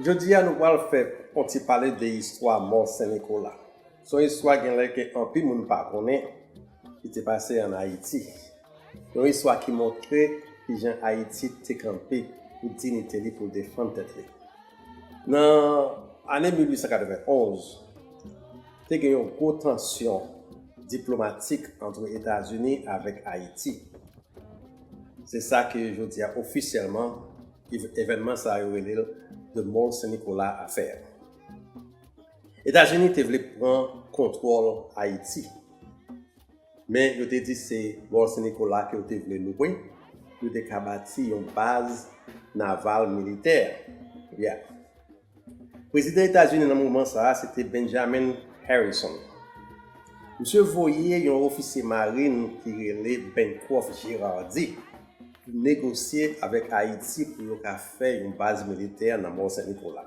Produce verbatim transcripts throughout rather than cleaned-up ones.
Jodi a, nou pral fè yon ti pale de istwa Mò Sen Nikola. Se yon istwa genlè ke anpil moun pa konnen, ki te pase ann Ayiti. Yon istwa ki montre kijan Ayiti te kanpe pou diyite li, pou defann tèt li. Nan ane mil uit san katrevenn onz, te gen yon gwo tansyon diplomatik ant Etazini avèk Ayiti. Se sa ke jodi a ofisyèlman, ev- evènman sa yo rele l The Mole Saint Nicolas Affair. Etazini te vle pran kontwòl Ayiti. Men yo te di se Mò Sen Nikola ke yo te vle lwe, pou yo te ka bati yon baz naval militè. Yeah. Prezidan Etazini nan moman sa a, se te Benjamin Harrison. Misye voye yon ofisye marin ki rele Bancroft Girardi pou negosye avèk Ayiti pou yo ka fè yon baz militè nan Mò Sen Nikola.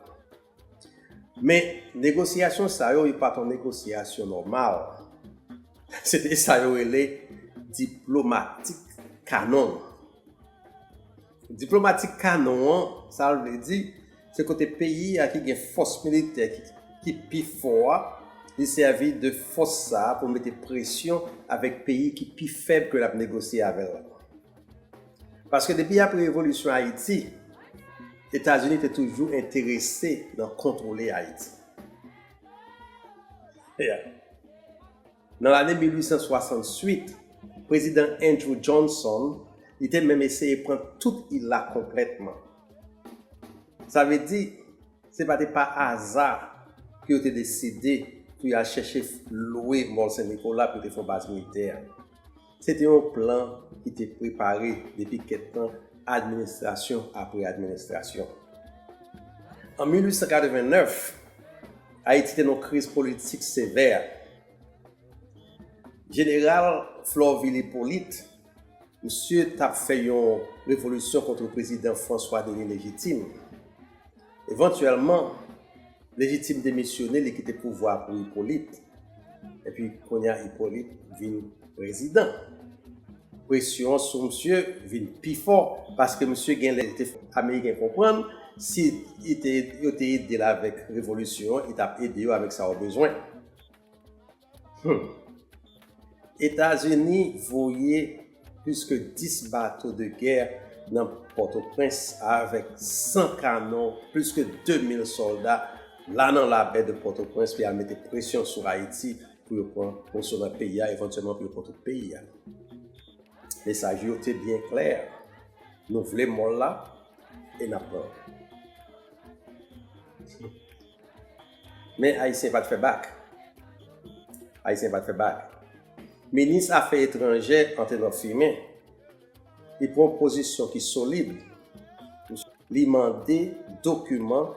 Men, negosyasyon sa yo, yo pa t yon negosyasyon nòmal. Se te sa yo rele diplomatik kanon. Diplomatik kanon an, sa l vle di, se kote peyi a ki gen fòs militè ki, ki pi fò a, li sèvi de fòs sa a pou mete presyon avèk peyi ki pi fèb ke l ap negosye avè l la. Paske depi apre revolisyon Ayiti, Etazini te toujou enterese nan kontwole Ayiti. Yeah. Nan lane mil uit san swasantuit, prezidan Andrew Johnson, li te menm eseye pran tout il la konplètman. Sa vle di, se pa te pa aza ke yo te deside pou y al chèche lwe Mò Sen Nikola pou yo te fè yon baz militè a. Se te yon plan ki te prepare depi kèk tan, administrasyon apre administrasyon. An mil uit san katrevenn nèf, Ayiti te nan yon kriz politik sevè. Jeneral Florvil Hyppolite, misye t ap fè yon revolisyon kont prezidan François Denis Légitime. Evantyèlman, Légitime demisyone, li kite pouvwa pou Hyppolite. Epi, kounye a, Hyppolite vin prezidan. Presyon an sou misye vin pi fò, paske misye genlè te fè Ameriken konprann, si li te, yo te ede l avèk revolisyon an, li t ap ede yo avèk sa yo bezwen. Hmm. Etazini voye plis ke dis bato de gè nan Pòtoprens avèk san kanon, plis ke de mil sòlda la nan labè de Pòtoprens pou y al mete presyon sou Ayiti pou yo pran moso nan peyi a, evantyèlman pou yo pran tout peyi a. Mesaj yo te byen klè. Nou vle mòl la, e n ap pran l. Men Ayisyen pa t fè bak. Ayisyen pa t fè bak. Minis Afè Etranjè Antenor Firmin, li pran pozisyon ki solid. Li mande dokiman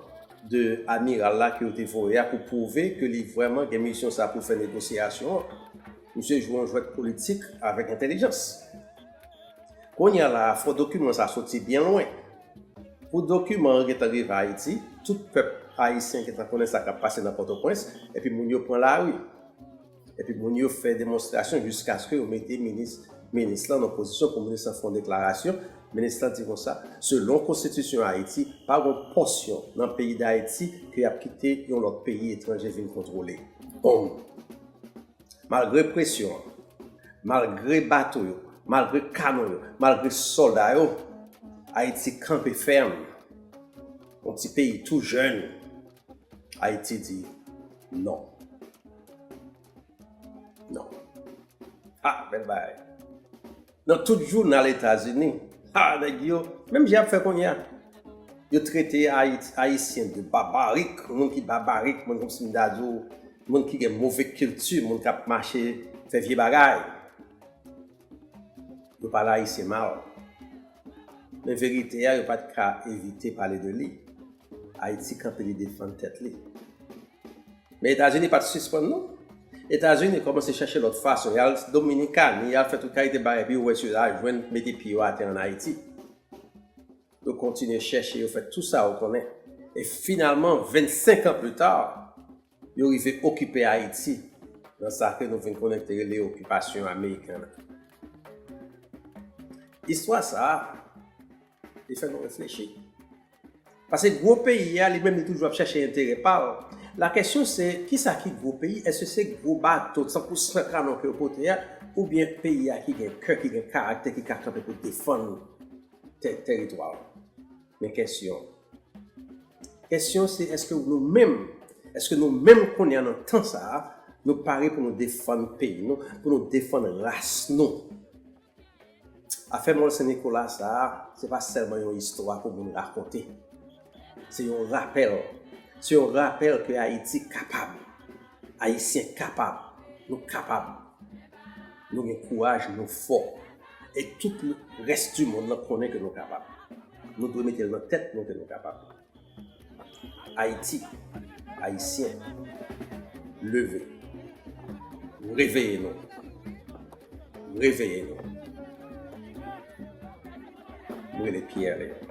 de amiral la ke yo te voye a pou pwouve ke li vrèman gen misyon sa pou fè negosyasyon an. Misye jwe yon jwèt politik avèk entèlijans. Kounye a la, fò dokiman sa soti byen lwen. Pou dokiman an gentan rive Ayiti, tout pèp ayisyen gentan konnen sa k ap pase nan Pòtoprens, epi moun yo pran lari. Epi moun yo fè demonstrasyon jiskaske yo mete minis, minis lan nan pozisyon pou minis lan fè yon deklarasyon. Minis lan di konsa, selon konstitisyon Ayiti, pa gen pòsyon nan peyi Dayiti ke y ap kite yon lòt peyi etranje vin kontwole. Bon. Malgre presyon an, malgre bato yo, malgre kanon yo, malgre sòlda yo, Ayiti kanpe fèm. Yon ti peyi tou jèn, Ayiti di non. Non. Ha, bèl bagay. Nan tout jounal Etazini, ha, nèg yo, menm jan y ap fè kounye a, yo trete Ayiti, Ayisyen de babarik, moun ki babarik, moun kòmsi m ta di w, moun ki gen move kilti, moun k ap mache fè vye bagay. Yo pale Ayisyen mal. Men verite a, yo pa t ka evite pale de li. Ayiti kanpe, li defann tèt li. Men Etazini pa t sispann, non. Etazini kòmanse chèche lòt fason. Y al Dominikani, y al fè tout kalite bagay, epi yo wè si yo ta jwenn mete pye yo atè ann Ayiti. Yo kontinye chèche, yo fè tout sa yo konnen. E finalman, vennsenk an pli ta, yo rive okipe Ayiti, nan sa ke nou vin konnen ki te rele okipasyon ameriken an. Istwa sa a, li fè nou reflechi. Paske gwo peyi a, li menm, li toujou ap chèche enterè pa l. La kesyon se, kisa ki gwo peyi? Èske se gwo bato, tankou san kanon ke yo pote a, oubyen peyi a ki gen kè, ki gen karaktè, ki ka kanpe pou defann tè-, tèritwa l? Men kesyon. Kesyon se, èske nou menm, èske nou menm kounye a nan tan sa a, nou pare pou nou defann peyi nou, pou nou defann ras nou? Afè Mòl Sen Nikola sa a, se pa sèlman yon istwa pou moun rakonte. Se yon rapèl. Se yon rapèl ke Ayiti kapab. Ayisyen kapab. Nou kapab. Nou gen kouraj, nou fò. E tout rès di mond lan konnen ke nou kapab. Nou dwe mete l nan tèt nou ke nou kapab. Ayiti, Ayisyen, leve. Reveye nou. Reveye nou. Mwen rele Pierre Léon.